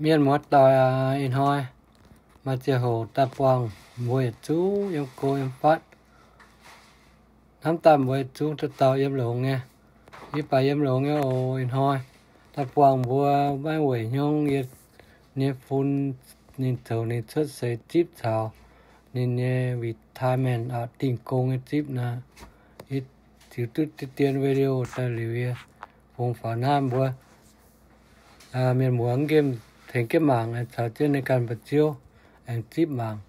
Mienh muoz-doic aac, ih hnoi maaih ziangh hoc daaih buangh mbuo yietc zungv yiem go yiem fatv. Hnamv daaih mbuo yietc zungv dauh dauh yiem longx nyei. Yie baac yiem longx nyei oc. Ih hnoi daaih buangh mbuo maiv weic hnyouv yie nyei fun, ninh zoux ninh cuotv seix zipv caux ninh nyei retirement aac, dingh gong nyei zipv naaiv. Yie ziux duqv deix dien video daaih liuz yie fungx faaux naaiv mbuo mienh muoz nqemh tengx jienv mangc caux jienv ninh ganh mba'ziouv aengx zipv mangc.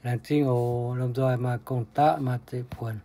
Laengz zingh oc. Lomh nzoih maaih gong-daqv maaih zeiv-buonc.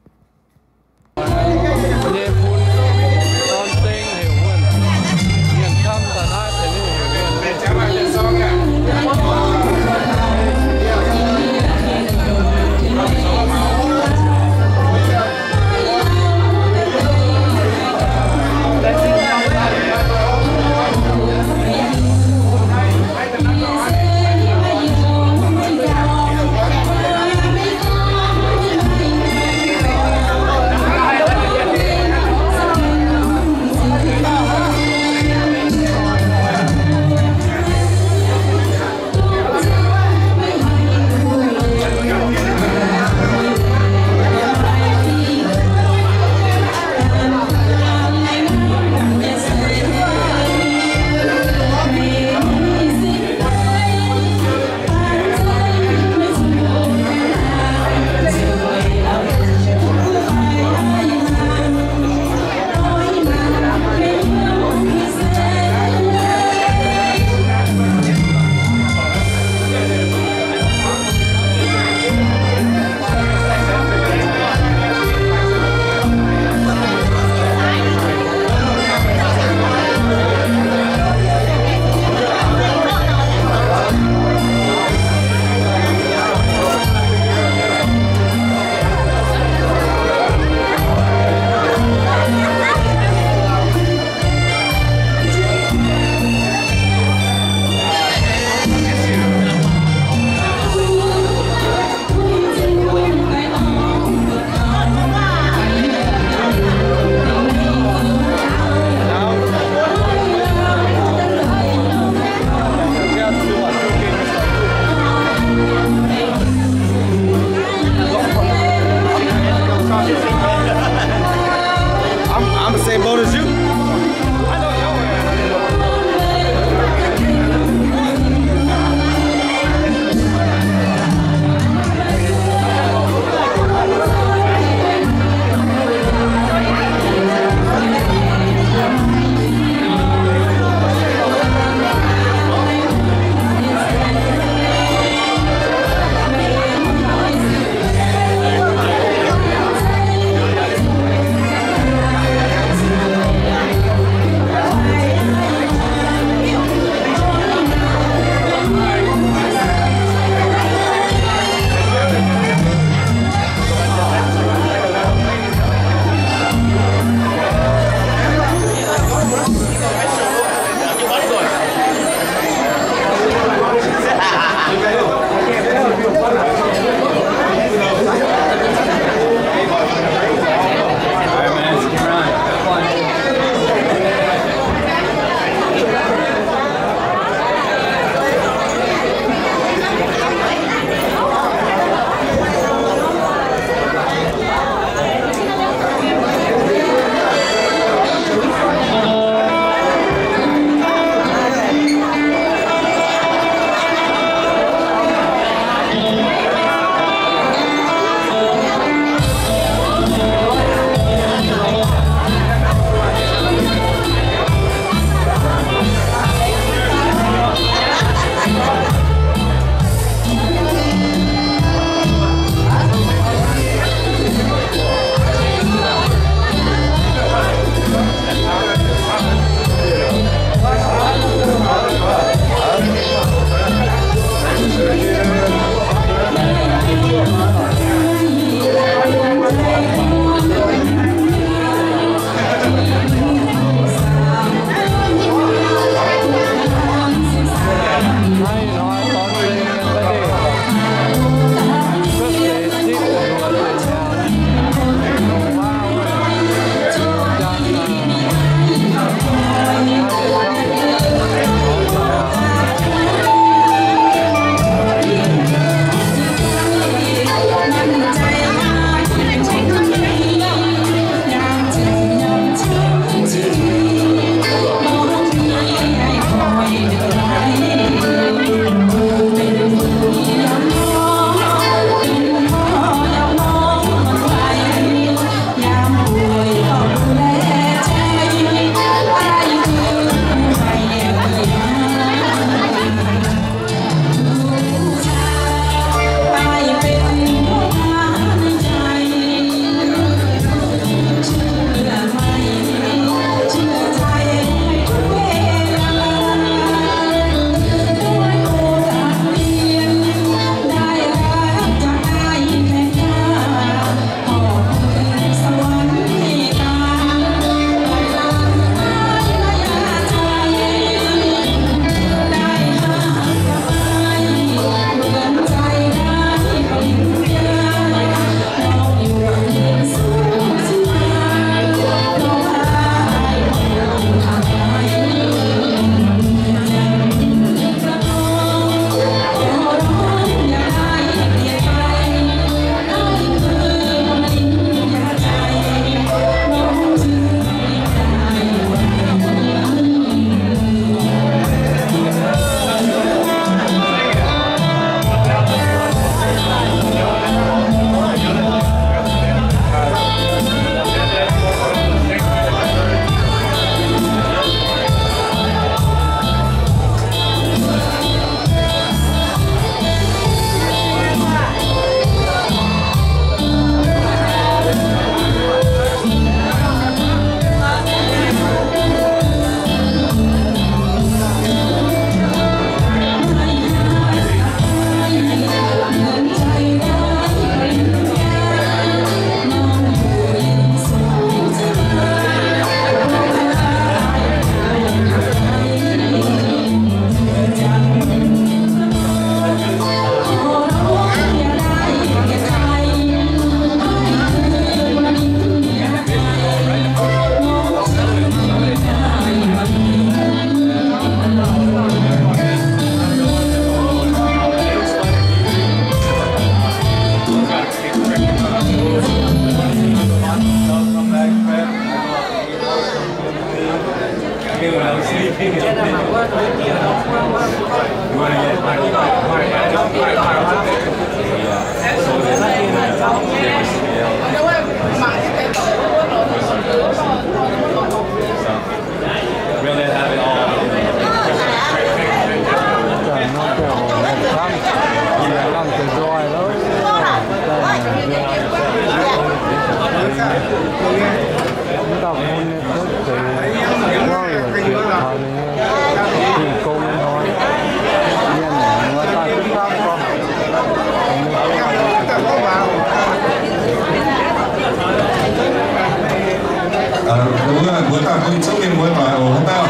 Wuov mbuo daaih bun yietc zungv mienh muoz-doic oc, haaix dauh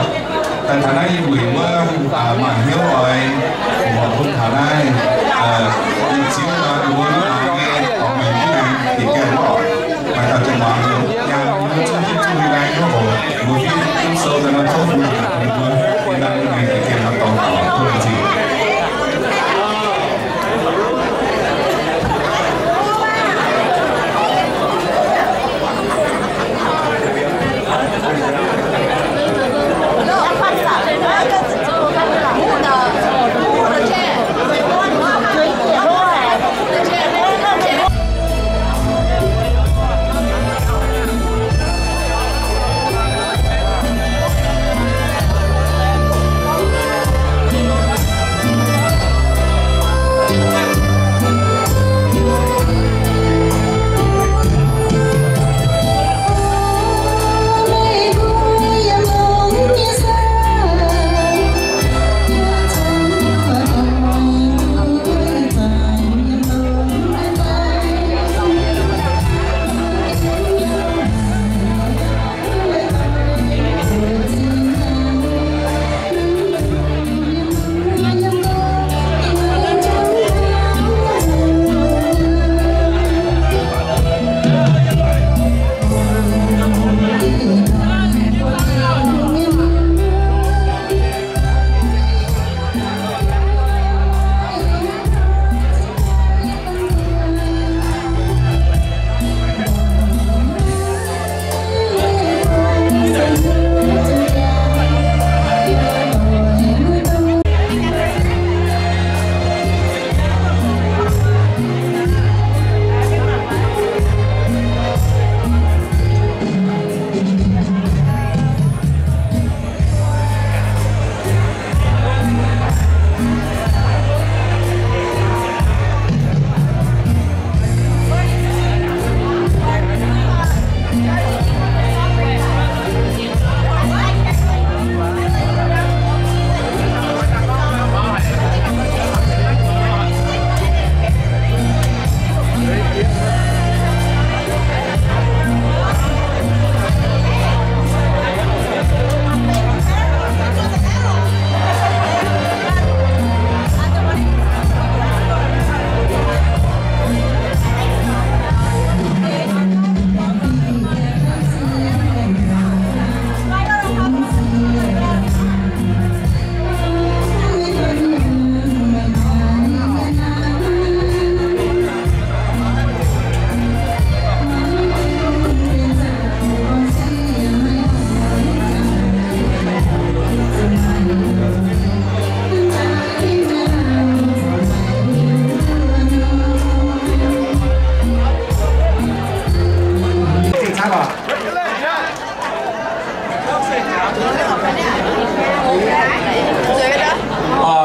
daaih taux naaiv yiem wuic wuov, maaih hnyouv oix fongc horc bun taux naaiv, yietc zungv mbuo mangc nyei, oix meih duqv naaiv deix gaengh oc. Maaih dauh jangx muangx nyaanh mbuo zungv hiuv duqv nyei naaiv hnyouv oc. Mbuo fiev duqv sou daaih nor tov bun mbuo fiev naaiv nyei deix gaengh nor dorngx taux tov laengz zingh.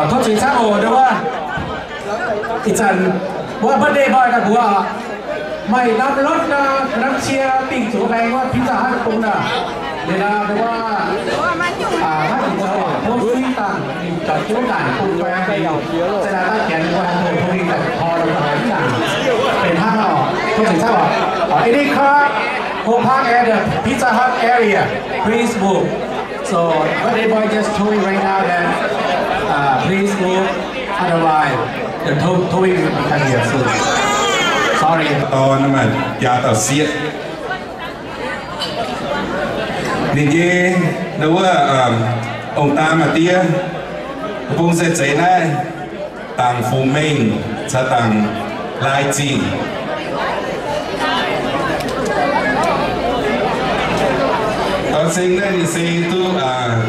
Tov zuiz caqv oc, ndau wuov. Ih zanc wuov birthday boy daaih mbuox oc, maaih norm lotv nor, norm cie dingh zuqc baeng wuov Pizza Hut bung nor. Liuz nor ndau wuov, hnangv ih zanc tov suiv dangh, ninh caux jienv naaic bung baeng, za'naaic daaih janx wuov tov mingh daaih tor daaih mv nangc. Benx hnangv oc, tov zuiz caqv oc. Any car who park at the Pizza Hut area, please move. So birthday boy just told me right now that, uh, please move, otherwise the tow, towing will be coming here soon. Sorry. Dorn maaih biaa dauh sieqv. Ninh nyei ndau wuov ong-daa maa-die, bung se zeiz naaiv, dangc Fungx Mengh caux dangc Laaix Zingh. Seng naaiv ninh se duqv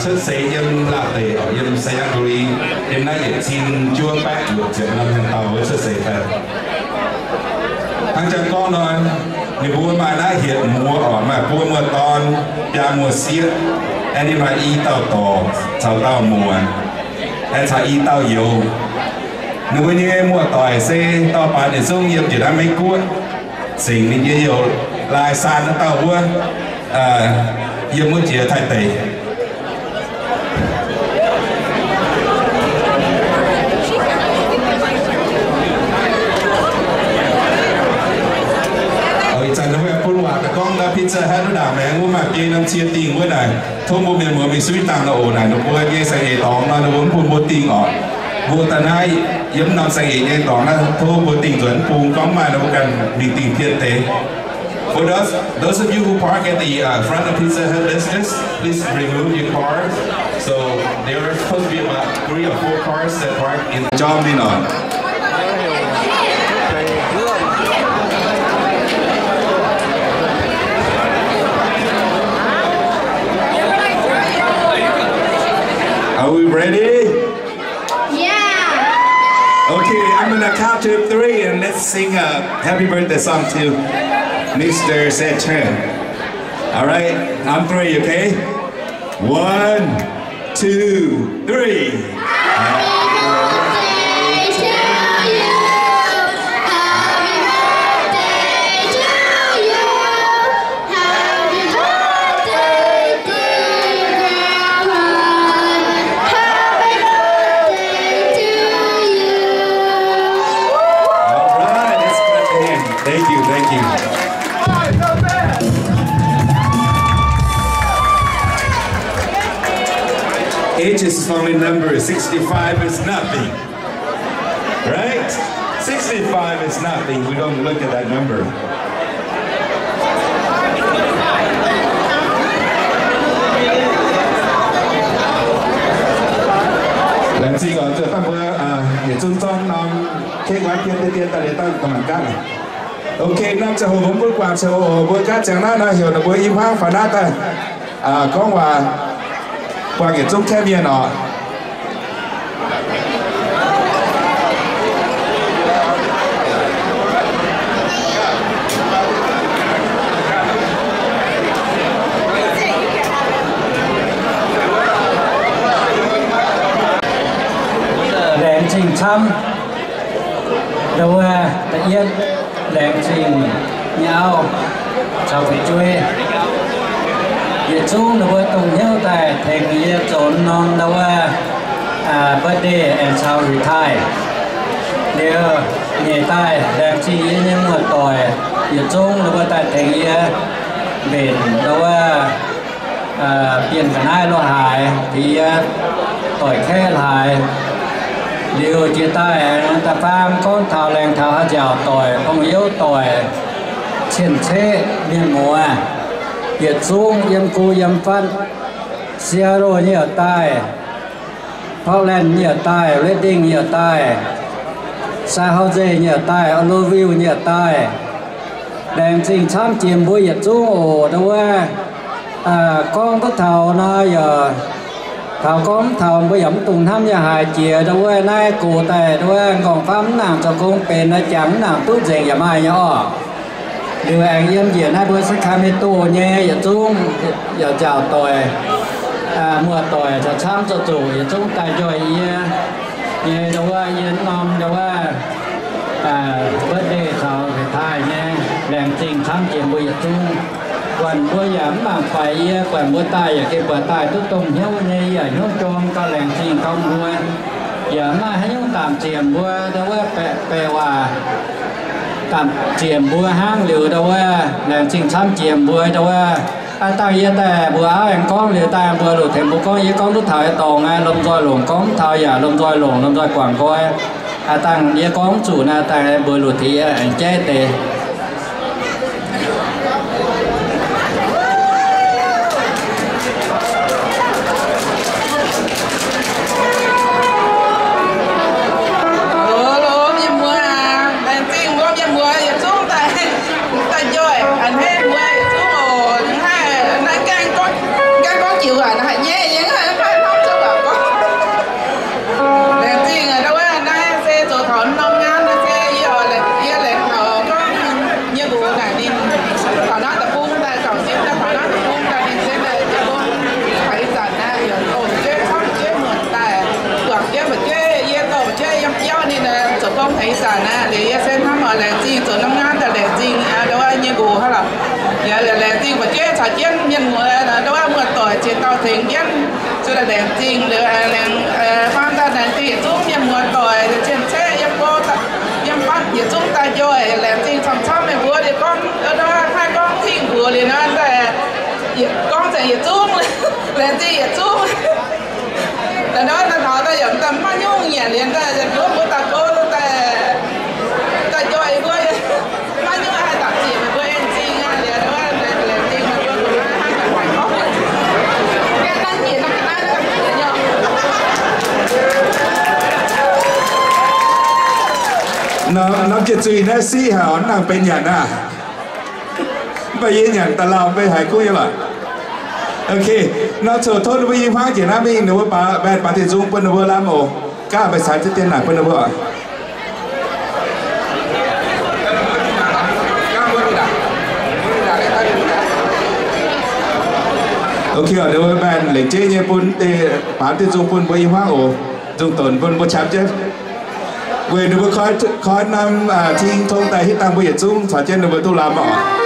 cuotv seix yiem Laauh deic, yiem Sainyabuli, yiem naaiv yietc cin juov baeqv luoqc ziepc norm hnyangx-daauh wuov cuotv seix daaih. Hnangv jang gorngv nor, ninh mbuo maaih naaiv hietc muoz oc, maaih buo muoz-dorn, biaa muoz-sieqv, aengx ninh maaih i dauh dorc caux dauh muoc, aengx caux i dauh youz. Ninh mbuo nyei muoz-doic se dorh baaix yietc zungv yiem njiec naaiv Meiv Guoqv, zengc ninh nyei youz Laaix Saan wuov dauh wuov, yiem wuov jiex Taiv deic. Ih zanc ninh mbuo bun waac daaih gorngv naaiv Pizza Hut wuov ndaangc maengx wuov maaih biei norm cie dingh wuov naaic, tov mbuo mienh muoz mingh suiv dangh nor oc. Naaic ninh mbuo nyei saeng-eix dorngx nor ninh mbuo mv bun mbuo dingh oc. Mbuo daaih naaiv yiem norm saeng-eix nyei dorngx naaiv tov mbuo dingh nzuonx bung, gorngv maaih nor mbuo ganh mingh dingh pien deix. For those, those of you who park at the uh, front of Pizza Hut, let's just please remove your cars. So there are supposed to be about three or four cars that park in the jom ni nor. Are we ready? Yeah. Okay, I'm gonna count to three and let's sing a happy birthday song to Mister Satan. All right, on three, okay? One, two, three. Happy birthday to you. Happy birthday to you. Happy birthday, dear Grandpa. Happy birthday to you. All right, let's clap for him. Thank you, thank you. Age is only number, sixty-five is nothing. Right? Sixty-five is nothing. We don't look at that number. Laengz zingh oc, zuov dangh mbuo yietc zungv zorqv norm cake waaiv pien deix dien daaih liuz dangh mangc gaav. Ok, norm ziangh hoc mbuo mv bun guangc ziangh hoc oc, mbuo gaanv ziangx naaiv nor heuc ninh mbuo i hmuangv faaux naaiv daaih. Gorngv waac buangh yietc zungv kaeqv mienh oc. Laengz zingh camv. Ndau wuov da'yietv, laengz zingh nyei auv caux fu'jueiv. Yietc zungv ninh mbuo dongh hnyouv daaih tengx yie zoux norm ndau wuov birthday aengx caux retire. Liuz nyeic daaih laengz zingh yie nyei muoz-doic, yietc zungv ninh mbuo daaih tengx yie mbenc ndau wuov bienh ga'naaiv lo haaix, tengx yie doic kaeqv haaix. Liuz jiex daaih da'faam gorngv taux laengz taux haaix nziaauc doic, gorngv youv doic, cien-ceqv mienh muoz, yietc zungv yiem go yiem fatv, Seattle nyei yaac daaih, Portland nyei yaac daaih, Redding nyei yaac daaih, San Jose nyei yaac daaih, Oroville nyei yaac daaih. Laengz zingh camv jiex mbuo yietc zungv oc. Ndau wuov gorngv duqv taux nor yaac taux, gorngv mv taux mbuo yaac mv dungx hnamv nyei haaix jiex. Ndau wuov naaiv gox daaih ndau wuov nqorngv-famv mv nangc zoux gong benx, naaiv jangx mv nangc duqv nzengc yaac maaih nyei orqc. Liuz aengx yiem njiec naaiv mbuo Sacramento nyei yietc zungv yaac nziaauc doic, muoz-doic caux camv zoux zuqc yietc zungv daaih njoih yie nyei ndau wuov yie norm ndau wuov birthday caux retire nyei. Laengz zingh camv jiex mbuo yietc zungv. Buatc mbuo yaac mv mangc faix yie, buatc mbuo daaih yaac gengh buatc daaih duqv dongh hnyouv nyei, yaac hnyouv jorm gauh laengz zingh gauh mbuo. Yaac mv maaih haaix nyungc daamc ziec mbuo ndau wuov, baeqc waac daamc ziec mbuo hnangv. Liuz ndau wuov laengz zingh camv jiex mbuo ndau wuov. Aav dangh yie daaih mbuox auv aengx gorngv liuz daaih mbuo luc tengx mbuo gorngv, yie gorngv duqv taux yie dorngx aqv, lomh nzoih longc, gorngv mv taux yaac lomh nzoih longc, lomh nzoih guangc nqoi. Aav dangh yie gorngv mv zuqc naaiv daaih mbuo luc tengx yie aengx jaiv deix. Lo, lo, mienh muoz aac, laengz zingh mbuo mienh muoz yietc zungv daaih, daaih njoih a'hneiv mbuo yietc zungv oc. Naaiv, naaiv gaengh gorngv Ih zanc naaiv liuz yie se hnamv oix laengz zingh zoux norm naaiv daaih laengz zingh ndau wuov nyei nqox hnangv lorqc. Yaac laengz zingh fu'jueiv caux jienv mienh muoz ndau wuov muoz-doic ziex dauh tengx jienv, zuqc laengz zingh liuz, laengz faam daaih laengz zingh yietc zungv mienh muoz-doic cien-ceqv yiem go, yiem fatv yietc zungv daaih njoih, laengz zingh camv-camv meih mbuo liuz gorngv ndau wuov haih gorngv cing mbuox liuz nor daaih gorngv nzengc yietc zungv, laengz zingh yietc zungv. Daaih nor daaih taux daaih yaac daaih maiv nyungc nyanc liuz daaih nduov mbuo daaih go daaih, daaih njoih mbuo, maiv nyungc haih dapc ziec meih mbuo en zingh aqv liuz, laengz zingh meih mbuo hnangv naaiv gorngv. Norm jiex zuiz naaiv siqv haic oc, mv nangc benx nyanc aqv. Mv baac yie nyanc da'lauh mv bei haiz kuv nyei lorqc. Ok, nor coc tov ninh mbuo i hmuangv jiex naaiv mingh, ninh mbuo baac, baengh baac diuh nzung bun ninh mbuo lamh oc. Gaav meih caux ziex dienh naaic bun ninh mbuo oc. Ok oc, ninh mbuo baengh lengc jeiv nyei bun, baamz diuh nzung bun mbuo i hmuangv oc. Nzung donx bun mbuo qapv jienv. Weic ninh mbuo koi, koi norm cing tong daaih hitv dangh mbuo yietc zungv caux jienv ninh mbuo duqv lamh oc.